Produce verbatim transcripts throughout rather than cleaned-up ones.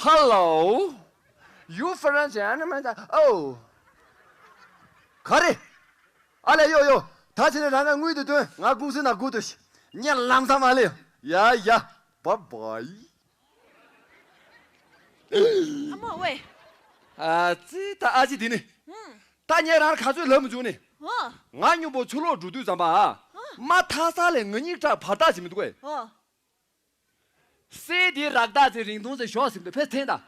Hello. You French and American. Oh. ག་རེ། ཨ་ལས། ཡོ་ཡོ། ད་ཕྱིན་ནས་རང་ང་དངུལ་དེ་སྟོན། ང་ཀུང་སི་ནང་སྒུག་སྡོད་ཤིག་ངས་ལམ་སང་མ་སླེབས། ཡ་ཡ། Bye bye. ཨ་མ་ཝེ། ཨ་ཙི། ད་ཨ་ཅེ་དེ་ནི། ཧུམ། ད་ངས་རང་ག་ཚོད་ལབ་མི་བྱུང་ནི། ཧོ། ང་སྨྱོ་པོ་ཕྱི་ལོགས་འགྲོ་དུས་ཙམ་པ། ཧོ། མ་ཐག་ས་ལས་ང་གཉིས་ཀྱི་བར་ཐག་ཅིག་མི་འདུག་གས། ཧོ། སྲས་དེའི་རག་ཐག་ཚེ་རིང་ཐུང་ཚེ་ཞོག་ཟིན་དུ་ཕེབས་ཐེངས་དང་།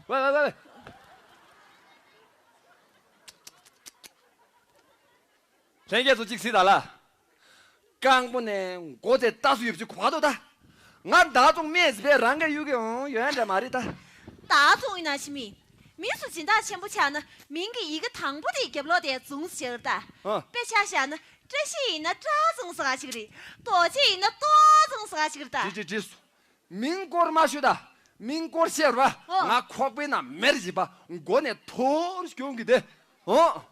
ཝེ་ཝེ་ཝེ་ཝེ། ལྷན་རྒྱས་ཚོ་གཅིག་གཟིགས་དང་ལ། རྐང་པ་ནས་མགོ་ཚེ་ལྟ་སུ་ཡོད་ཅིག་གོ་བ་དོ་ད། ང་ད་ཙོང་སྨྲས་ཟིན་པས་རང་གི་ཡུལ་གྱི་འོང་ཡོད་འདྲ་མ་རེད་ད། ད་ཙོང་ཡིན་ན་ཕྱི་མི། མིང་སུ་སྦྱིན་བདག་ཆེན་པོ་ཆགས་ན་མིང་གི་ཡི་གེ་དང་པོ་དེའི་རྒྱབ་ལོགས་དེ་ཙོང་ཟེར་ད། ཨ། དཔེ་ཆ་བཞག་ན་བཀྲ་ཤིས་ཡིན་ན་བཀྲ་ཙོང་ཟེར་ག་ཅིག་རེད། རྡོ་རྗེ་ཡིན་ན་རྡོ་ཙོང་ཟེར་ག་ཅིག་རེད་ད། འགྲིག་འགྲིག་འགྲིག་སོང་། མིང་སྐོར་མ་ཤོད་ད། མིང་སྐོར་བཤད་ར། ཨོ། ང་ཁོག་པའི་ནང་མེར་བཞིན་པ་མགོ་ནས་ཐོར་སྐྱོང་གི་དེ། ཨོ།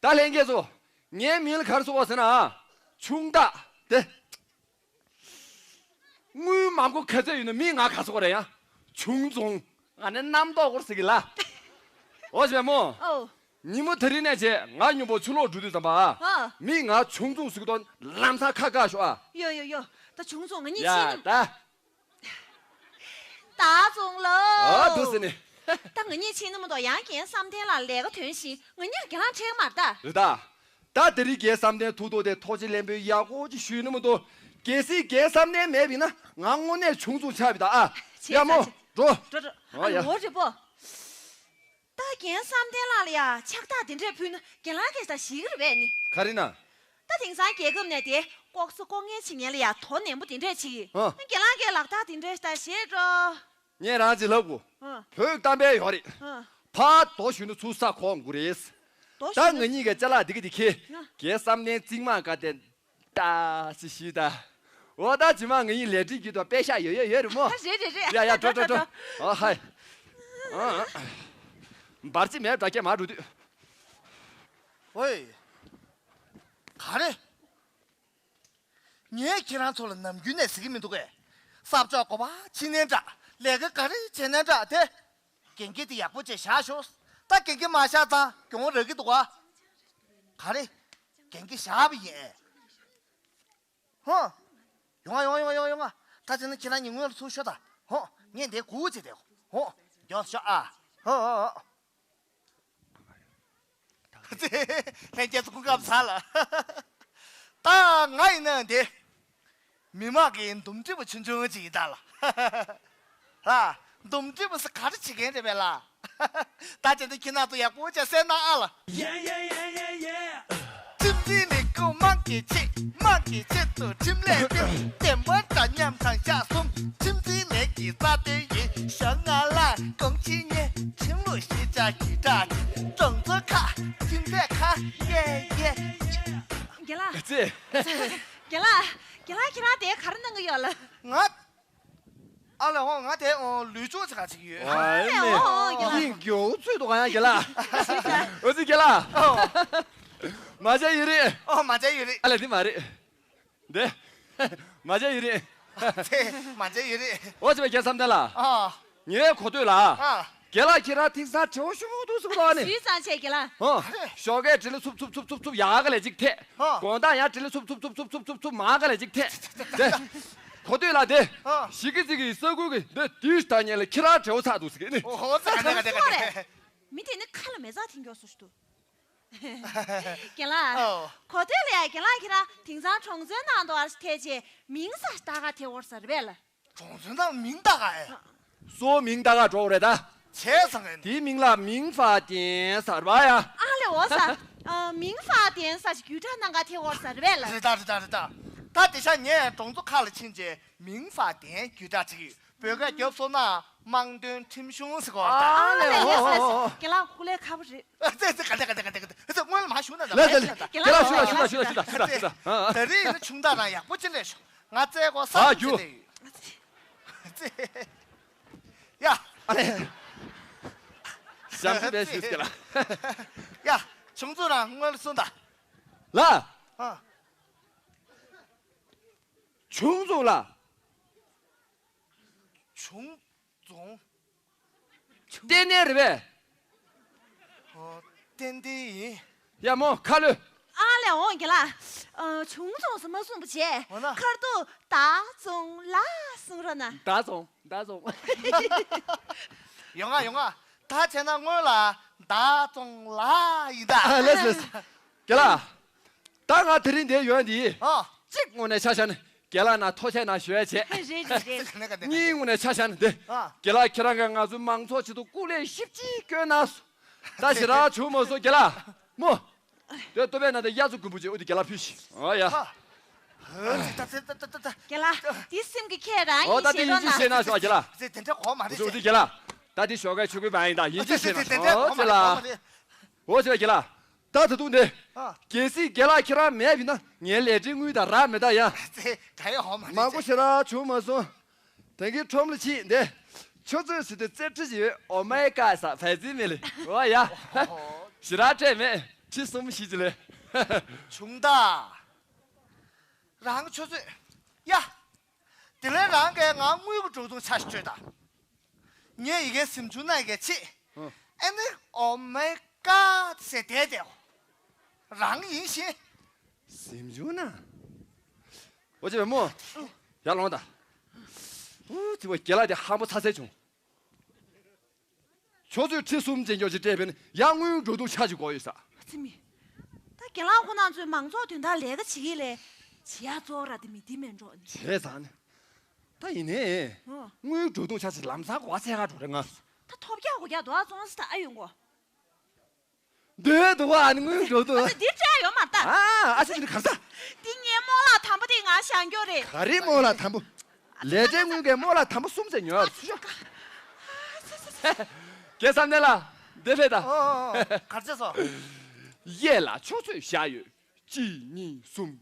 ད་ལྷན་རྒྱས་ཚོ། ངའི་མིང་ལ་ག་རེ་ཟེར་བ་ཟེར་ན། ཆུང་བདག་དེ། དངུལ་མང་པོ་ག་ཚོད་ཡོད་ན་མིང་ང་ག་ཟེར་བ་རེད་ཡ། ཆུང་ཙོང་། ང་ནི་རྣམ་རྟོག་སྐོར་ཟེར་གི་ལ། ཨོ་ཟེར་མོ། ཨོ། ཉིན་མོ་དེ་རིང་ནས་བྱས་ང་སྨྱོ་པོ་ཕྱི་ལོགས་འགྲོ་དུས་ཙམ་པ། ཨ། མིང་ང་ཆུང་ཙོང་ཟེར་གི་དོན་ལམ་སང་ཁ་བཀག་ཤོག་ཨ། ཡོ་ཡོ་ཡོ། ད་ཆུང་ཙོང་ང་གཉིས་ཡ་ཕྱིན་ནས། ད། ད་ཙོང་ལོ། ཨ་འདུག་ཟེར་ནས། ད་ང་གཉིས་ཕྱིན་ན་མ་གཏོགས་ཡང་རྒན་བསམ་གཏན་ལགས་ལས་ཀ་དོན་བཞིན་ང་གཉིས་ལ་རྒན་ལགས་འཕྲད་ཀྱི་མ་རེད་ད། རེད་ད། ད་དེ་རིང་རྒན་བསམ་གཏན་ཐུག་ཐུག་དེ་ཐུགས་རྗེ་ལན་པོ་ཡག་པོ་ཅིག་ཞུས་ན་མ་གཏོགས། གལ་སྲིད་རྒན་བསམ་གཏན་མེད་པ་ཡིན་ན་ང་དངོས་གནས་ཆུང་ཙོང་ཆགས་པ་ཡིན་ད་ཨ། བྱས་ཡ་མོ། བྱས། འགྲོ། འགྲོ་འགྲོ། ཨ་ཨ་ཡ། ངོ་རེ་པོ། ད་རྒན་བསམ་གཏན་ལགས་ལ་ཡ་ཕྱག་རྟགས་དེ་འདྲས་ཕུལ་ན་རྒན་ལགས་ཀྱིས་ད་ཞེད་ཀྱི་རེད་པས་ནི། ག་རེ་ན། ད་དེང་སང་རྒྱལ་ཁབ་ནས་དེ་ལྐོག་ཟ་ལྐོག་རྔན་བྱེད་མཁན་ལ་ཡ་དོ་ནན་པོ་དེ་འདྲས་བྱེད་ཀྱི། ཨ། རྒན་ལགས་ཀྱིས་ལག་རྟགས་དེ་འདྲས་ད་བཞེས་འགྲོ། ངས་རང་ཅིག་ལབ་དགོས། ཨ། བོད་གཏམ་དཔེ་ཡོད་རེད། ཨ། ཕར་རྡོ་གཞུས་ན་ཚུར་ས་གོག་དགོས་རེད། རྡོ་ད་གཞུས་ན། ང་གཉིས་ཀྱི་ཅ་ལག་འདི་ག་འདི་ཁྱེར། ཨ། རྒན་བསམ་གཏན་རྩིག་མང་དཀའ་ལས་ད་ཅིག་ཞུས་ད། འོ་ད་ཇི་མ་ང་གཉིས་ལས་འབྲས་རྒྱུད་དུ་པད་ཤག་ཡོད་ཡོད་ཡོད་རེད་མོ། ཨ་རེད་རེད་རེད། ཡ་ཡ་འགྲོ་འགྲོ་འགྲོ། ཨ་ཧའི། ཨ་ཨ། འབར་རྩིས་མེད་དྲ་རྒྱ་མ་འགྲོ་དུས། ཨོའི། ག་རེ། ངས་ཁྱེད་རང་ཚོ་ལ་ནམ་རྒྱུན་ནས་ཟེར་གྱི་མི་འདུག་གས། ས་ཕྱོགས་གོ་བ་ཕྱིན་ནའི་འདྲ། ལས་ཀ་ག་རེ་བྱས་ནའི་འདྲ་དེ། གན་རྒྱ་དེ་ཡག་པོ་བྱས་བཞག་ཤོག་ད་གན་རྒྱ་མ་བཞག་ཙང་གྱོང་རག་གི་འདུག་ག་ག་རེ། གན་རྒྱ་བཞག་པ་ཡིན། ཧོ། ཡོང་ང་ཡོང་ང་ཡོང་ང་ཡོང་ང་ཡོང་ང་། ད་བྱས་ན་ཁྱེད་རང་གཉིས་སྔོན་ལ་ཚུར་ཤོག་ད། ཧོ། ངས་འདིར་སྒུག་བྱས་བསྡད། ཧོ། མགྱོགས་ཤོག་ཨ། ཧོ་ཧོ་ཧོ། ལྷན་རྒྱས་ཚོ་སྐུ་ཁམས་བཟང་ལ། ད་ང་ཡིན་ན་འདི། མི་མང་གི་འདུམ་འགྲིག་པ་ཆུང་ཆུང་ཅིག་ཡིན་ད་ལ། ལ། འདུམ་འགྲིག་པ་ཟེར་ག་རེ་བྱེད་མཁན་རེད་པས་ལ། ད་བྱས་ན་ཁྱེད་རྣམ་ཚོ་ཡག་པོ་བྱས་གསན་གནང་ཨ་ལ། ཁྲིམས་འཛིན་ལས་ཁུངས་དམངས་ཀྱི་ཆེད། དམངས་ཀྱི་ཆེད་དུ་ཁྲིམས་ལས་སྤེལ། བདེན་པ་འདྲ་མཉམ་དང་ཤག་གསུམ། ཁྲིམས་འཛིན་ལས་ཀྱི་རྩ་དོན་ཡིན། ཞོགས་སྔ་ལ་དགོང་ཕྱི་ཉལ། ཁྲིམས་ལུགས་ཤེས་བྱ་ཞེ་དྲག་ཅིག་གྲོང་ཚོ་ཁག་ཁྱིམ་མཚེས་ཁག་ཡེ་ཡེ། རྒན་ལགས། ཙེ། རྒན་ལགས། རྒན་ལགས་ཁྱེད་རང་དེ་ག་རེ་གནང་གི་ཡོད་ལ། ང་། ཨ་ལས་ཧོ། ང་དེ་ཨོ་ལུས་སྦྱོང་ཚེ་ག་ཅིག་ཡོད། ཨ་ལས་ཧོ་ཧོ་རྒན་ལགས། ཡིན་རྒྱུ་ཚོད་དུ་གང་ཡང་རྒན་ལགས། ཨོ་ཙི་རྒན་ལགས། ཨོ། མ་བྱས་ཡོད་རེད། ཨོ་མ་བྱས་ཡོད་རེད། ཨ་ལས་འདི་མ་རེད། འདི། མ་བྱས་ཡོད་རེད། ཚེ་མ་བྱས་ཡོད་རེད། ཨོ་ཙི་བས་རྒན་བསམ་གཏན་ལགས། ཨ། ངས་གོ་ཐོས་ལ། ཨ། རྒན་ལགས་ཁྱེད་རང་དེང་སང་བྲེལ་བ་ཞེ་པོ་འདུག་ཟེར་གི་འདུག་ཨ་ནི། སུས་ཙང་བྱས་རྒན་ལགས། ཧོ། ཞོགས་ཀས་དྲིལ་ལ་འཚུབ་འཚུབ་འཚུབ་འཚུབ་འཚུབ་ཡག་ག་ལས་ཅིག་ཐད། ཧོ། དགོང་དག་ཡང་དྲིལ་ལ་འཚུབ་འཚུབ་འཚུབ་འཚུབ་འཚུབ་འཚུབ་མང་ག་ལས་ཅིག་ཐད། དེ། གོ་ཐོས་ལ་དེ། ཧོ། ཞིག་གི་ཅིག་གི་ས་ཁུལ་གི་འདི་དུས་ལྟ་ཉན་ལ་ཁྱེད་རང་བྲེལ་བ་ཚ་འདུག་ཟེར་གི་ནི། ཨོ་ཧོ་ཙི་ག་འདྲ་ག་འདྲ་ག་འདྲ། མི་དེ་ནི་ཁ་ལ་མེ་བཙའ་འཐེན་མགྱོགས་སུ་ཞིག་འདུག་རྒན་ལགས། ཨོ། གོ་ཐོས་ལ་ཡ་རྒན་ལགས་ཁྱེད་རང་དེང་སང་གྲོང་ཚོའི་ནང་དུ་ཨར་ཐད་ཆེ་མིང་ས་ལྟ་ག་དེ་འོར་ས་རེད་པས་ལ། གྲོང་ཚོའི་ནང་མིང་ལྟ་ག་ཨེ། སོ་མིང་ལྟ་ག་འགྲོ་རེད་ད། བྱས་ཙང་ཨེ། དེའི་མིང་ལ་མིང་ཧྥ་ཏན་ཟེར་བ་ཡ། ཨ་ལེ་འོ་ས། ཨ་མིང་ཧྥ་ཏན་ས་ཞིག་བརྒྱུད་བསྒྲགས་གནང་ག་དེ་འོར་ས་རེད་པས་ལ། རེད་ད་རེད་ད་རེད་ད། ད་དེ་ཤ་ངས་གྲོང་ཚོ་ཁག་ལ་ཕྱིན་རྗེས་མིང་ཧྥ་ཏན་བརྒྱུད་བསྒྲགས་བྱེད་ཀྱི་ཡོད། བོད་སྐད་རྒྱབ་སོང་ན་དམངས་དོན་ཁྲིམས་གཞུང་ཟེར་གོ། ཨ་ལེ་ཨོ་ཨོ་ཨོ། རྒན་ལགས་ཧུ་ལས་ཁ་པོ་རེད། ཨ་ཙེ་ཙེ་ག་འདྲ་ག་འདྲ་ག་འདྲ་ག་འདྲ། ཨ་ཙེ་སྔོན་ལ་མ་ཞུ་ན་ད་ལ་ལ་མ་ཞུ་ན་ད། རྒན་ལགས་ཞུ་ན་ཞུ་ན་ཞུ་ན་ཞུ་ན་ཞུ་ན། ད་རེས་ཡིན་ན་ཆུང་བདག་རང་ཡག་པོ་ཅི་ལས་ཤོག་ང་རྩེ་གོ་ས་ཨ་ཅི་རྒྱུ། ལས་ཡོད། ཨ་ཙེ། ཡ། ཨ་ལེ། ཞམ་ཅི་བས་ཞུས་ཀྱི་ལ། ཡ། ཆུང་ཚུ་རང་སྔོན་ལ་གསུངས་ད། ལ། ཨ། ཆུང་ཚུ་ལ། ཆུང་། རྫོང་། ཏན་ཏན་རེད་པས། ཨོ། ཏན་ཏན་ཡིན། ཡ་མོ་ཁ་ལོས། ཨ་ལས་འོང་རྒན་ལགས། ཨ། བྱུང་སོང་ཟེར་མ་གསུངས་པ་བྱས། འོ་ན། ཁར་ཏོ་ད་བཙོང་ལ་གསུང་རོགས་གནང་། ད་བཙོང་ད་བཙོང་། ཡོང་ང་ཡོང་ང་། ད་བྱས་ན་སྔོན་ལ་ད་བཙོང་ལ་ཡིན་ད། ཨ་ལེས་ལེས། རྒན་ལགས། ད་ང་དེ་རིང་འདིར་ཡོང་འདི། ཨ། གཅིག་དངོས་གནས་ཆ་བཞག་ན་རྒན་ལགས་ནང་ཐུགས་རྗེ་གནང་ཞུ་ཡ་བྱས། རེད་རེད་རེད། གནས་ག་གནས་ག། གཉིས་དངོས་གནས་ཆ་བཞག་ན་འདི། ཨ། རྒན་ལགས་ཁྱེད་རང་གིས་ང་ཚོའི་མང་ཚོགས་ཆེད་དུ་སྐུ་ལས་བཞི་བཅུ་བསྐྱོན་གནང་སོང་། ད་ཞེ་དྲག་བྱུང་མ་སོང་རྒན་ལགས། མོ། དེ་ལྟོ་ཕད་ནང་དུ་གཡའ་མཚོ་རྒན་པོ་ཅིག་འོ་དེ་རྒན་ལགས་ཕུལ་ཤིག། ཨོ་ཡ། ཨ། ད་ད་ད་ད་ད། རྒན་ལགས། འདི་སེམས་ཀྱི་ཁྱེད་རང་ཨོ་ཡིན་ད་དེ་ཞེས་ཡིན་རོགས་གཅིག་བྱས་གནང་། གནང་ཤོག་རྒན་ལགས། དེ་དེ་འདྲ་གོ་མ་རེད། འོ་དེ་རྒན་ལགས། ད་དེ་ཞོགས་ཀའི་ཆོས་གོས་བང་ཡིན་ད་ཡིན་གཅིག་བྱས་གནང་ཤོག། ཨོ་ཅེ་ལགས། འོ་ཅེ་ལགས་རྒན་ལགས། ད་ད་དུང་དེ། ཨ། གལ་སྲིད་རྒན་ལགས་ཁྱེད་རང་མེད་པ་ཡིན་ན་ངའི་ལས་བྲེལ་དངུལ་དང་རག་མེད་ད་ཡ། ཙེ་ག་ཡོད་ཧོ་མ་རེད། མང་པོ་ཞེ་དྲག་བྱུང་མ་སོང་། དེང་གི་ཁྲོམ་ལ་ཕྱིན་ཏེ། ཆུ་ཚོད་ཟིན་ཏེ་རྩེ་ཁྲི་ཡོད། ཨོ་མའི་ཀ་ས་བའི་ཙི་མི་ལི། ཨོ་ཡ། ཞེ་དྲག་སྤྲད་མེད། ཁྲི་གསུམ་བཞི་ཅི་ལས། བྱུང་ད། རང་ཆུ་ཚོད། ཡ། དེ་ལས་རང་གིས་ང་དངུལ་གྱི་འགྲོ་སོང་ཆ་ཞིག་སྤྲོད་དང་། ངས་ཡི་གེ་སེམས་ཆུང་ན་ཡི་གེ་ཆེ། ཨ་ནི་ཨོ་མའི་ཀ་ཟེར་བསྡད་དེ། རང་ཡིན་ཞེས། སེམས་ཆུང་ན། འོ་ཅེ་བེ་མོ། ཡར་ལོངས་དང་། ཨུ་ཙི་བ་རྒན་ལགས་དེ་ཧམ་པ་ཚ་ཚ་བྱུང་། ཆུ་ཚོད་ཁྲི་གསུམ་ཅན་ཅོག་ཅིག་སྤྲད་པས་ན་ཡང་དངུལ་འགྲོ་འདུག་ཆ་ཅིག་དགོས་ཡོད་ས། ཨ་ཙི་མི། ད་རྒན་ལགས་ཁོ་རང་ཚོའི་མང་ཚོགས་དོན་དག་ལས་ཀ་བྱེད་ཀྱི་ལས། བྱེད་ཡག་གཙོ་བོ་ར་དེ་མི་དེ་མེད་འགྲོ་ནི། བྱས་ཙང་ནི། ད་ཡིན་ནའི། ཨོ། དངུལ་འགྲོ་འདུག་ཆ་ཅིག་ལམ་སང་གོ་བ་ཚད་ག་འགྲོ་རེད་ང་། ད་ཐོབ་རྒྱག་གོ་རྒྱག་འདུག་ཨ་བཙོང་སི་ད་ཨ་ཡོང་གོ། འདོད་འདུག་ཨ་ནི་དངུལ་འགྲོ་འདུག་ཨ་ཙི་འདིར་སྤྲད་ཡོད་མ་རེད་ད། ཨ་ཨ་ཙི་འདི་གར་ས། འདི་ངའི་རྨོ་ལགས་དམ་པ་དེ་ང་བཞག་འགྱོ་རེད། ག་རེ་རྨོ་ལགས་དམ་པོ། ལས་བྲེལ་དངུལ་གྱི་རྨོ་ལགས་དམ་པོ་གསུམ་ཟེར་ཉོ་ཡ་ཚུར་ཤོག་རྒན་བསམ་གཏན་ལགས་འདི་ཕེབས་དང་། ཨོ་ཨོ་ཨོ་གར་བྱས་སོང་། གཡས་ལ་ཆུ་ཚོད་བཞག་ཡོད། གཅིག་གཉིས་གསུམ།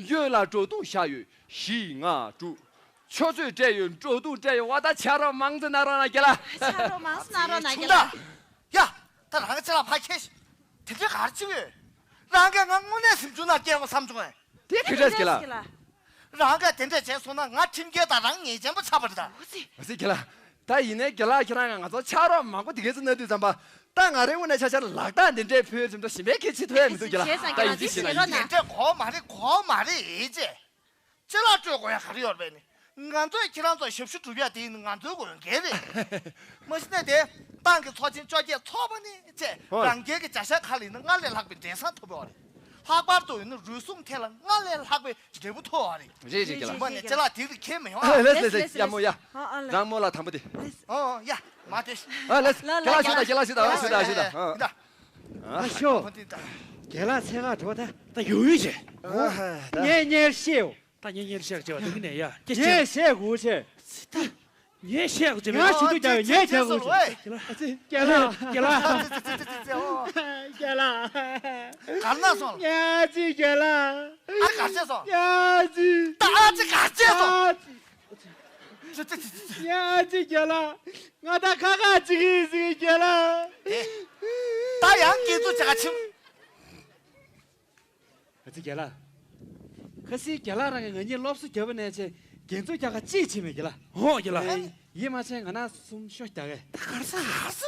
གཡོན་ལ་འགྲོ་དུང་བཞག་ཡོད། བཞི་ལྔ་དྲུག་ཆུ་ཚོད་སྤྲད་ཡོད། འགྲོ་དུང་སྤྲད་ཡོད། བ་ད་ཆ་རོགས་མང་ཙེ་གནང་རོགས་གནང་རྒན་ལགས། ཆ་རོགས་མང་ཙེ་གནང་རོགས་གནང་རྒན་ལགས། ཡ། ད་རང་གི་ཅ་ལག་ཕར་ཁྱེར་ཤིག་དེ་འདྲའི་གར་བྱེད་ཀྱི་ཡོད། རང་གིས་ང་དངོས་གནས་སེམས་ཆུང་ནང་བསྐྱལ་དགོས་བསམ་བྱུང་ངས། དེ་ཁྱོད་རེད་རྒན་ལགས། རང་གིས་དེ་འདྲ་བྱས་སོང་ན་ང་ཁྲིམས་འགལ་དང་རང་ཉེས་ཅན་པོ་ཆགས་པ་རེད་ད། འོ་ཙི། འོ་ཙི་རྒན་ལགས། ད་ཡིན་ནའི་རྒན་ལགས་ཁྱེད་རང་ང་ཚོ་ཕྱག་རོགས་མང་པོ་དེ་གས་ཚོ་གནང་དུས་ཙམ་པ། ད་ང་རའི་དངོས་གནས་ཆ་བཞག་ན་ལག་རྟགས་འདི་འདྲའི་ཕུལ་ཙམ་དུ་ཞིམ་པའི་ཁྱད་ཆེ་ཐུབ་ཡ་མི་འདུག་རྒན་ལགས། ད་ཡིན་གཅིག་བྱས་ན་ཡིན་གཅིག་དེ་འདྲ་གོ་མ་རེད་གོ་མ་རེད་ཨེ་ཅེ། ཅ་ལག་སྤྲོད་དགོས་ཡ་ག་རེ་ཡོད་རེད་པས་ནི། ང་ཚོས་ཁྱེད་རང་ཚོར་ཞབས་ཞུ་སྒྲུབ་ཡ་དེ་ཡིན་ང་ཚོའི་འོས་འགན་རེད། མ་གཞི་ནས་དེ་ཏང་གི་ཚོགས་ཆེན་བཅོ་བརྒྱད་ཚོགས་པ་ནི་བཅས་ཧོ། རང་རྒྱལ་གྱི་བྱ་གཞག་ཁག་ལ་ཡིན་ན་སྔར་ལས་ལྷག་པའི་འབྲས་བཟང་ཐོབ་ཡོད་རེད། ལྷག་པར་དུ་ཡིན་ན་རུལ་སུངས་ཐད་ལ་སྔར་ལས་ལྷག་པའི་འབྲས་བུ་ཐོབ་ཡོད་རེད། རེད་རེད་རྒན་ལགས། མ་ནས་ཅ་ལག་དེ་རིགས་ཁྱེར་མི་ཡོང་ཨ། ལེས་ལེས་ལེས་ཡ་མོ་ཡ། ཨ་ཨ་ལེས། རང་རྨོ་ལགས་དམ་པོ་དེ། ལེས། ཨོ་ཡ་མ་དེ། ཨ་ལེས། ལ་ལ་རྒན་ལགས་ཤོད་དང་རྒན་ལགས་ཤོད་དང་ཨ་ཤོད་དང་ཤོད་དང་ཨ། ཨ་ཤོ། ཨ་ཤོ། རྒན་ལགས་འཚོལ་ག་འགྲོ་ད། ད་ཡོང་ཡོང་བྱས། ཨ་ད། ངས་ངས་ཤེས་ཡོད། ད་ངས་ངས་ཤེས་བྱས་པ་འདུག་ནས་ཡ། ངས་ཤེས་དགོས་བྱས། ད་ངས་ཤེས་དགོས་བྱས། ང་ཞིག་ཏུ་རྒྱག་ཡོད་ངས་རྒྱག་དགོས་བྱས། རྒན་ལགས་རྒན་ལགས་རྒན་ལགས། གར་ན་སོང་། ཡ་ཅི་རྒན་ལགས། ཨ་གར་བྱས་སོང་། ཡ་ཅི། ད་ཨ་ཅི་གར་བྱས་སོང་། ཡ་ཅི། ཡ་ཅི་རྒན་ལགས། ང་ད་ཁ་ཁ་ཅིག་ཡིན་ཟིག་རྒན་ལགས། ད་ཡང་སྐྱེ་ཚུལ་བྱ་ཁ་ཆིམ། ཨ་ཙི་རྒན་ལགས། ཁ་སང་རྒན་ལགས་རང་གིས་ང་གཉིས་སློབ་གསོ་བརྒྱབ་པ་ནས་བྱས་རྒན་ཚོགས་རྒྱག་ག་ཅིག་ཕྱིན་མེད་རྒན་ལགས། ཧོ་རྒན་ལགས། ཨེ། ཡིད་མ་ཆེས་ང་ན་གསུམ་ཤོ་རྒྱག་གས། ད་གར་ས་གར་ས།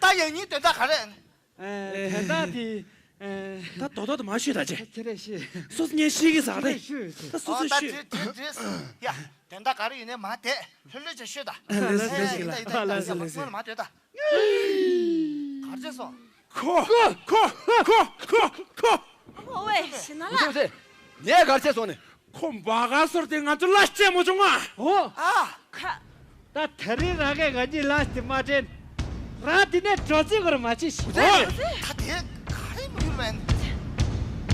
ད་ཡང་གཉིས་དོན་དག་ག་རེ། ཨེ། དོན་དག་དེ། ཨེ། ད་རྡོག་རྡོག་དེ་མ་ཤོད་ད་ཅེ། ཁྱེད་རེ་ཤེས། སོ་སོ་ངས་ཤེས་ཀྱི་ཟ་རེད། ཤོད་ཤོད། ད་སོ་སོ་ཨོ་ད་ཤོད། དེ་དེ་དེ། ཡ། དོན་དག་ག་རེ་ཡིན་ནའི་མ་དེ་ལྷོད་ལྷོད་ཅིག་ཤོད་ད། ཨ་ལེ་ལེ་ལེ་ལེ། ཡིན་ད་ཡིན་ད་ཡིན་ད་ཡིན་ད་ཡིན་ད་མ་དོད་ད། གར་བྱས་སོང་། ཁོ། ཁོ། ཁོ། ཁོ། ཁོ། ཨོ་ཝེ་ཞི་ན་ལ། ངས་གར་བྱས་སོང་ནས། ཁོ་བ་ག་སོར་དེ་ང་ཚོ་ལ་སྐྱེལ་མ་བྱུང་ང་། ཨོ། ཨ། ཁ། ད་དེ་རིང་རང་གིས་ང་གཉིས་ལ་དེ་མ་དྲན། རང་དེ་ནས་འགྲོ་རྩིས་གོ་ར་མ་བྱེད་ཤིག་ཨོ། ད་དེ་ག་རེ་མི་ཡུལ་བས་ནི།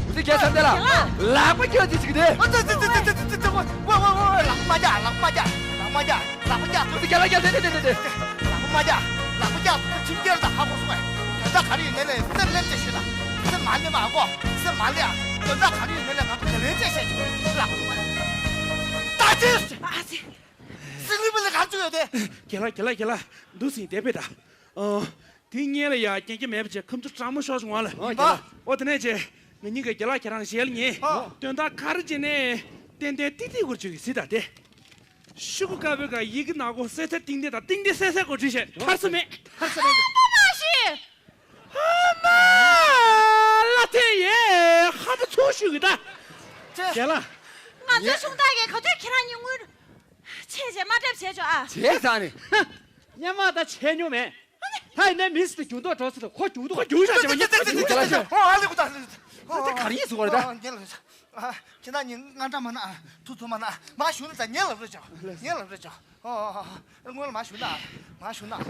འུ་ཚོ་རྒྱལ་ས་འདི་ལ་ལག་པ་རྒྱག་ཅིག་ཅིག་དེ། ཨ་ཙི་ཙི་ཙི་ཙི་ཙི་ཙི། ཝེ་ཝེ་ཝེ་ཝེ། ལག་པ་རྒྱག་ལག་པ་རྒྱག་ལག་པ་རྒྱག་ལག་པ་རྒྱག་འུ་ཚོ་རྒྱལ་ལ་རྒྱལ་དེ་དེ་དེ་དེ། ལག་པ་རྒྱག་ལག་པ་རྒྱག་ཁྲིམས་འགལ་དང་ཧ་གོ་སོང་ངས། དོན་དག་ག་རེ་ཡོད་ནའི་ལས་སེམས་ལེན་ཅེས་ཤོད་དང་། སེམས་མ་ལེན་པ་ཨ་གོ་སེམས་མ་ལེན་ཨ། དོན་དག་ག་རེ་ཡོད་ནའི་ལས་ང་ཚོ་ག་ལེན་ཅེས་བཤད་ཅིག་ལག་པ། ད་ཅི། ཨ་ཙི། སི་ལི་པི་ལི་ག་ཚོད་ཡོད་དེ། རྒན་ལགས་རྒན་ལགས་རྒན་ལགས། འདུག་སེ་བསྡད་པས་ད། ཨ། དེ་སྔོན་ལ་ཡ་རྐྱེན་རྐྱེན་མེད་པ་བྱས་ཁམས་ཚུར་གྲང་མོ་ཤོར་སོང་བ་ལ། ཨོ་རྒན་ལགས། ཨོ་དེ་ནས་བྱས། ང་གཉིས་ཀྱིས་རྒན་ལགས་ཁྱེད་རང་ཞལ་ཉེ། ཨོ། དོན་དག་ག་རེ་བྱས་ནས་ཏན་ཏན་ཏིག་ཏིག་སྐོར་བྱུང་གི་སྲིད་ད་དེ། ཤོག་གུ་དཀར་པོའི་སྒང་ཡི་གེ་ནག་པོ་གསེར་ཐིག་ཏིང་ཏིང་དང་ཏིང་ཏིང་སེ་སེ་གོ་བྲིས་བྱས། ཐར་ས་མེད། ཐར་ས་མེད། ཨ་མ་མ་ཤི། ཨ་མ། ལ་ཐེ་ཡེ། ཧ་མ་ཚུགས་ཤོད་གི་ད། ཅེ། རྒན་ལགས། ང་ཚོའི་ཆུང་བདག་གིས་ག་དུས་ཁྱེད་རང་གཉིས་དངུལ་ཆད་བྱས་དམའ་འབེབས་བྱས་ཆོག་ཨ། བྱས་ཙང་ནི། སྔོན་མ་ད་བྱས་མྱོང་མེད། ད་ཡིན་ནའི་མི་སི་ཏི་རྒྱུག་མདོག་འགྲོ་ཚེ་ད་ཁོ་རྒྱུག་མདོག་རྒྱུག་ཤག་ཅེས་པ་ཉིད་ཐུག་ཐུག་ཐུག་ཐུག་ཨོ་ཨ་ལེ་ཀུ་ད་ལེ། ད་དེ་ག་རེ་ཡིན་ཟེར་བ་རེད་ད། ཨོ་ངེད་ལ་རེད། ཨ་ཁྱེད་རང་གཉིས་དངངས་སྐྲག་མ་གནང་ཨ། ཐུགས་ཚོར་མ་གནང་ཨ། མ་ཞུ་ན་ད་ངེད་ལ་རེད་ཅོ། ངེད་ལ་རེད་ཅོ། ཨོ་ཨོ་ཨོ། སྔོན་ལ་མ་ཞུ་ན་ཨ། མ་ཞུ་ན་ཨ།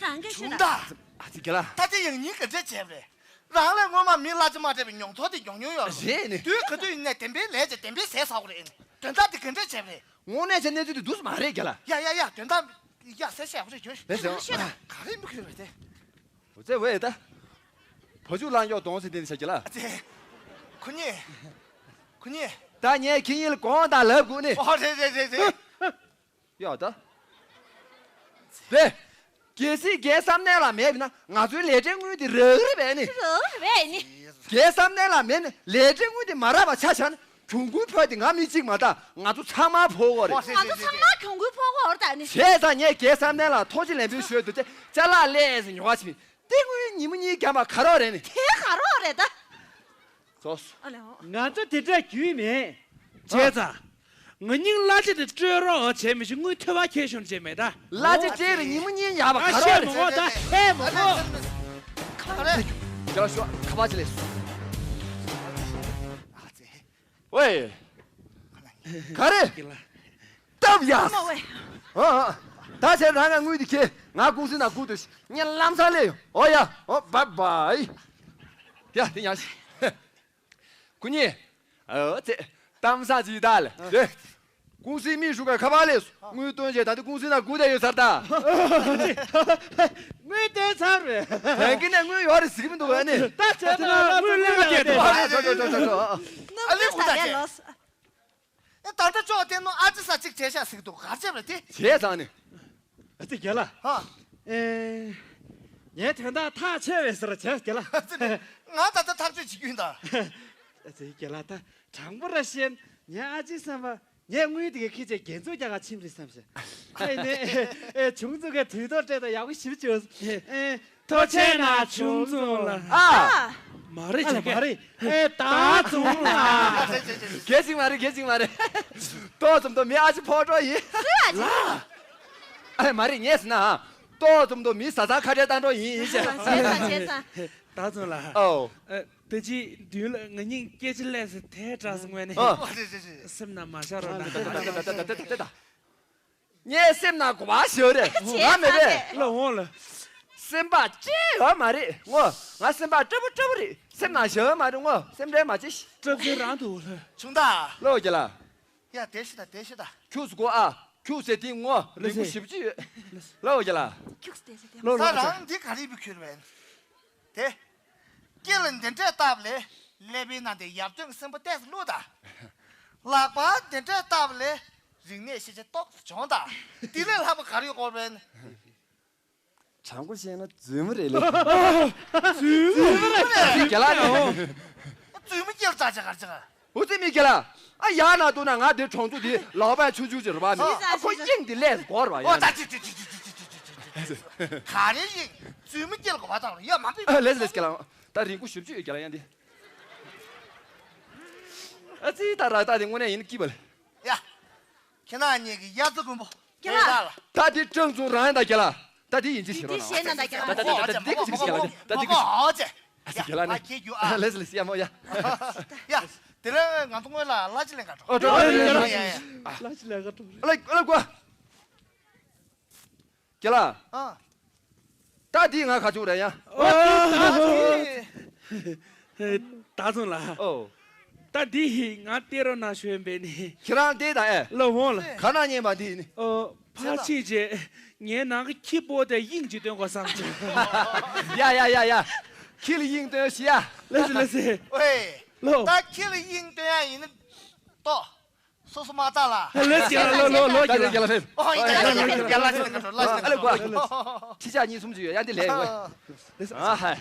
རང་གིས་ཞུ་ད། ད་ཨ་ཙི་རྒན་ལགས། ད་དེ་ཡང་ཉིན་ག་འདྲ་བྱས་པ་རེད། རང་ལས་སྔོན་མ་མི་གླ་ཆ་མ་སྤྲད་པའི་མྱོང་ཚོར་དེ་མྱོང་མྱོང་ཡོད་རེད། རེད་ནི། དུས་ག་དུས་ཡིན་ནའི་བདེན་པའི་ལས་ཀྱི་བདེན་པའི་ཟས་ཟ་དགོས་རེད། དོན་དག་དེ་ག་འདྲ་བྱས་པ་རེད། དངོས་གནས་བྱས་གནས་ཚུལ་དེ་འདུག་སེ་མ་རེད་རྒན་ལགས། ཡ་ཡ་ཡ། དོན་དག་ཡ་སེ་བཤད་ཡག་པོ་རེད་ཁྱོད། ལགས་སོ། ཤོད་ད། ག་རེ་མི་ཁྱོད་རེད་དེ། འོ་ཙེ་ཝེ་ད། བ་ཕྱུགས་ལང་ཀྱོག་གདོང་ཟེར་དེ་ནི་བྱ་རྒྱུ་ལ། ཨ་ཙེ། ཁོ་གཉིས། ཁོ་གཉིས། ད་ངས་ཁྱེད་གཉིས་ལ་དགོངས་དག་ལབ་དགོས་ནི། ཨོ་རེད་རེད་རེད་རེད། ཡ་ད། རེད། གལ་སྲིད་རྒན་བསམ་གཏན་ལགས་མེད་པ་ན་ང་ཚོའི་ལས་བྲེལ་དངུལ་དེ་རག་གི་རེད་པས་ནི། རག་གི་རེད་པས་ནི། རྒན་བསམ་གཏན་ལགས་མེད་ན་ལས་བྲེལ་དངུལ་དེ་མ་རག་པ་ཆ་བཞག་ན། གྱོང་གུན་ཕོག་དེ་ང་མི་གཅིག་མ་གཏོགས་ང་ཚོ་ཚང་མ་ཕོག་གོ་རེད། ང་ཚོ་ཚང་མ་གྱོང་གུན་ཕོག་གོ་རེད་ད་ནི། བྱས་ཙང་ངས་རྒན་བསམ་གཏན་ལ་ཐུགས་རྗེ་ལེགས་འབུལ་ཞུས་འདུག་ཅེ་ཅ་ལག་ལས་ཉོ་བ་ཕྱིན་དེ་དངུལ་ཉིན་མོ་གཉིས་རྒྱབ་པ་ག་རོགས་རེད་ནི། དེ་ག་རོགས་རེད་ད། ཙོགས། ཨ་ལེ་ཧོ། ང་ཚོ་དེ་འདྲ་རྒྱུས་མེད། བྱས་ཙང་། ང་སྙིང་གླ་ཆ་དེ་སྤྲོད་རོགས་བྱས་མི་ཤེས་དངུལ་ཐོལ་པ་ཁྱེར་ཤོག་བྱས་མེད་ད། གླ་ཆ་སྤྲད་རེ་ཉིན་མོ་གཉིས་ཉར་བ་ག་རོགས་རེད། ཨ་ཤེས་མ་གོ་ད་ཤེས་མ་གོ། ཁ་རེད། རྒྱ་ལ་ཤོག་ཁ་པར་ཅིག་ལས་སོང་། ཨ་ཙེ། ཝེ། ག་རེ། སྟབས་ཡག་ཨ་མ་ཝེ། ཨ་ཨ། ད་བྱས་རང་ང་དངུལ་འདི་ཁྱེར་ང་ཀུང་སི་ནང་སྒུག་སྡོད་ཤིག་ངས་ལམ་སང་སླེབས་ཡོང་། ཨོ་ཡ། ཨོ་བཱའི་བཱའི། ཡ་དེ་ཡང་ཤི། ཁོ་གཉིས། ཨོ་ཙེ། གཏམ་བཟང་ཅིག་ད་ལ་དེ། ཀུང་སིའི་མི་ཞུ་གར་ཁ་པར་སླེབས་སོང་། དངུལ་བཏོན་བྱས་ད་ལྟ་ཀུང་སི་ནང་སྒུག་བསྡད་ཡོད་ས་རེད་ད། དངུལ་བཏོན་ཚར་རེད། དེང་གི་ནས་དངུལ་ཡོད་རེད་ཟེར་གི་མི་འདུག་ཨ་ནི། ད་བྱས་ན་དངུལ་ལེན་ག་བསྡད་འདུག་ཨ་ནི། ཨ་ནི། ཨ་ནི། ཨ་ནི། ཨ་ནི། ཨ་ནི། ཨ་ལེ་ཧུ་ད་ཅེ། ཨེ་ད་ལྟ་ཅོག་དེ་ནོ་ཨ་ཙི་ས་གཅིག་བྱས་ཤག་ཟིག་འདུག་ག་རེ་བྱས་པ་རེད་དེ། བྱས་ཙང་ནི། ཨ་ཙི་རྒན་ལགས། ཧ། ཨེ། ངས་དོན་དག་ཐག་ཆོད་པའི་ཟེར་བྱས་རྒན་ལགས། ཨ་ཙི་ནི། ང་ད་ལྟ་ཐག་གཅོད་བྱེད་རྒྱུ་ཡིན་ད། ཨ་ཙི་རྒན་ལགས་ད་དྲང་པོ་ར་བཤད་ངས་ཨ་ཙི་བསམ་པ་ངས་དངུལ་དེ་ག་ཁྱེར་བྱས་རྒྱན་ཚོགས་རྒྱག་ག་ཕྱིན་པ་རེད་བསམ་བྱས། ཨ་ནི། ཨེ་ཆུང་ཙུང་གི་དུས་ཐོག་སྤྲད་དང་ཡག་པོ་ཞིབ་བྱོས། ཨེ། ཐུགས་རྗེ་གནང་ཆུང་ཙུང་ལགས། ཨ། མ་རེད་ཨ་ལ་ཅིག་མ་རེད། ཨེ་ཏོག་ཙམ་ལ། གལ་ཅིག་མ་རེད་གལ་ཅིག་མ་རེད། ཏོག་ཙམ་དུ་མི་ཨ་ཅེ་ཕོ་ཊོ་ཡིན། སུས་ཨ་ཅེ། ཨ་མ་རེད་ངས་ཟེར་ན་ཨ། ཏོག་ཙམ་དུ་མི་བཟའ་ཚང་ཁ་བྲལ་བཏང་འགྲོ་ཡིན་ཞེས། བྱས་ཙང་བྱས་ཙང་། ཏོག་ཙམ་ལ། ཨོ། ཨ་ད་ཅི་མདུན་ལ་ང་སྙིང་སྐད་ཆ་ལས་སེ་དེ་དྲག་སེ་ངོས་ནས། ཨོ། སེམས་ནང་མ་བཞག་རོགས་གནང་། ངའི་སེམས་ནང་གོ་བ་ཞིག་རེད། ང་མེད་པས། ལ་འོང་ལ། སེམས་པ་ཅི་ཡོད་མ་རེད་ངོ་། ང་སེམས་པ་སྐྲ་བོ་སྐྲ་བོ་རེད། སེམས་ནང་ཞིག་མ་རེད་ངོ་། སེམས་ཁྲལ་མ་བྱེད་ཤིག་སྐྲ་ཚེ་རང་དུ་ལ། ཆུང་ད། ལོ་རྒྱ་ལ། ཡ་དེ་ཤི་ད་དེ་ཤི་ད། ཁྱུགས་སུ་གོ་ཨ། ཁྱུགས་ཟེར་དེ་ངོ་། ལིང་གུ་ཞིབ་ཅི་ཡོད། ལོ་རྒྱ་ལ། ཁྱུགས་སུ་དེ་ཤི་དེ། ལོ་ད་ལོ་རང་འདི་ག་རེ་བུ་ཁྱུར་བས། དེ། དཀྱིལ་ལ་འདི་འདྲས་བཏབ་ལས་ཀླད་པའི་ནང་དེ་ཡར་ཐོན་གྱི་སེམས་པ་ཏོག་ཙམ་བླུགས་དང་། ལག་པ་འདི་འདྲས་བཏབ་ལས་རིག་གནས་ཤེས་བྱ་ཏོག་ཙམ་སྦྱོང་དང་། དེ་ལས་ལྷག་པ་ག་རེ་ཡོད་དགོས་པས། དྲང་པོ་བཤད་ན་རྫུན་མ་རེད་ལེ། རྫུན་མ་རེད། རྒྱ་ལགས་ནང་། རྫུན་མ་སྐྱེལ་ཙག་ཅག་གར་ཅག་འུ་ཚོའི་མི་སྒེར་ལ། ཨ་ཡར་ན་འདུག་ན་ང་དེ་གྲོང་ཚོ་དེ་ལའོ་པན་ཆུང་ཆུང་ཅིག་རེད་པ་མི། ཨ་ཁོ་དབྱིངས་དེ་ལས་སྒོར་བ་ཨོ་ཡ། ད་ཅི་ཅི་ཅི་ཅི་ཅི་ཅི་ཅི་ཅི་ཅི་ཅི། ག་རེ་དབྱིངས་རྫུན་མ་སྐྱེལ་དགོས་པ་དང་ཡ་མ་པི། ཨ་ལས་ལས་སྒེར་ལ་ད་རིང་པོ་ཞིབ་ཅིག་ཡོད་སྒེར་ལ་ཡང་དེ། ཨ་ཙི་ད་ར་ད་དེ་དངོས་གནས་ཡིན་སྐྱིད་པ་ལ། ཡ། ཁྱེད་རང་གཉིས་ཀྱི་དབྱར་རྩྭ་དགུན་འབུ། རྒན་ལགས། ད་དེ་ཀྲང་ཙུང་རང་ཡིན་ད་རྒན་ལགས། ད་དེ་ཡིན་ཅི་ཞིག་རོ་ན། ད་དེ་ཞེས་ན་ད་རྒན་ལགས། ད་དེ་ཀི་ཅིག་རྒན་ལགས། ད་དེ་ཀི་ཅིག་ཨ་ཙི་རྒན་ལགས་ནི། ལེས་ལེས་ཡ་མོ་ཡ། ཡ། དེ་རིང་ང་ཚོ་སྔོན་ལ་གླ་ཆ་ལེན་ག་འགྲོ། ཨོ་འགྲོ་འགྲོ་འགྲོ། ཡ་ཡ་ཡ། གླ་ཆ་ལེན་ག་འགྲོ། ཨ་ལ་ཨ་ལ་ཀོ། རྒན་ལགས། ཨ། ད་འདི་ང་ག་བྱུང་རེད་ཡ། ཨོ་ད་འདི། ད་ཚོང་ལ། ཨོ། ད་འདི་ང་སྟེར་རོགས་གནང་ཞུ་ཡིན་པས་ནི། ཁྱེད་རང་སྟེར་དང་ཨེ། ལ་འོང་ལ། ག་ན་རྙེད་པ་འདི་ནི། ཨོ། ཕར་ཕྱིན་རྗེས་ངའི་ནང་གི་ཁྱི་པོ་དེ་དབྱིངས་ཅིག་སྟོན་དགོས་བསམ་བྱུང་། ཡ་ཡ་ཡ་ཡ། ཁྱི་ལ་དབྱིངས་སྟོན་ཤི་ཡ། ལེས་ལེས། ཝེ། ལོ། ད་ཁྱི་ལ་དབྱིངས་སྟོན་ཡ་ཡིན་ན་ཏོ། སོ་སོ་མ་ལྟ་ལ། ལེས་ཀྱི་ལ་ལོ་ལོ་ལོ་ཀྱི་ལ། ལ་ལ་ལ་ལ། ཨོ་ཡ་ཡ་ཡ་ཡ་ལ་ཅི་ལ་ལ་ལ། ཁྲི་ཆ་གཉིས་གསུམ་ཅིག་ཡོད་ཡ་འདི་ལས་ཡོད། ཨ་ཧ།